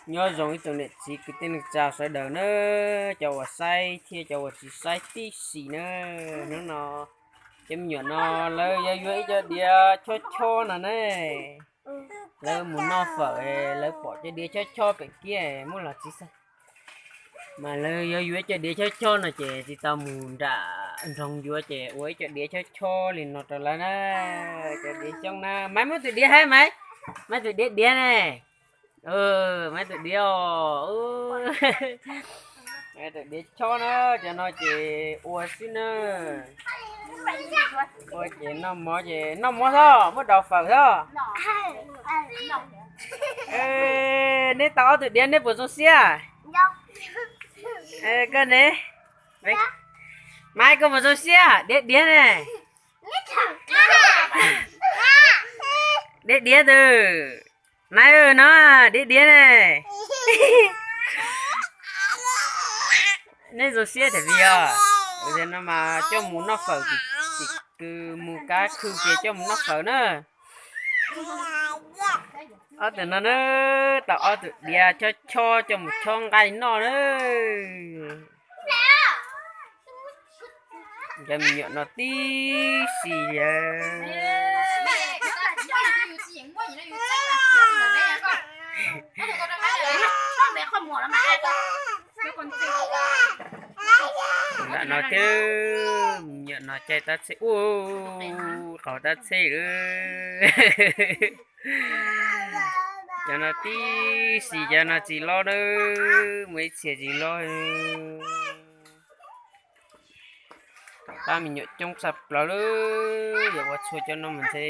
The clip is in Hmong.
Nyob zoo ib tsoom niam txiv kwv tij neej tsa sawv daws na, cov uas saib thiab cov uas tsis saib tib si na. Hnub no cov me nyuam no lawv yuav yuav ib co diav chob chob no ne. Lawv mus noj fawm, lawv pom cov diav chob chob pem kiab muab los txiv xwb. Mas lawv yuav yuav ib co diav chob chob no ces tsis tau mus nram nroog yuav ces ua ib co diav chob chob li no rau lawv na. Cov diav xyoob na, Maiv muab tus diav hab Maiv, Maiv tus diav diav ne. Maiv tus diav os. Maiv tus diav chob na, cov no ces ua xwb na. Ua ces noj mov ces noj mov xwb, muab daus fawm xwb. Neb tau ob tug diav neb puas zoo siab? Koj ne? Maiv koj puas zoo siab? Diav diav ne. Diav diav tus. Maiv no, diav diav ne. Neb zoo siab tas li os. No mas coj mus noj fawm, tim kws mus kab khw ces coj mus noj fawm na. Ob tug no na, tau ob tug diav chob chob coj mus chob nqaij noj na. Cov me nyuam no tib si li. Lam no thiab, me nyuam no caij tab txhej ua, qaug tab txhej lawm. Cov no tib si, cov no tsis loj na, muaj ib txhia tsis loj. Pab me nyuam coob tshaj plaws lawm, yuav ua txhua cov no mas ntshe.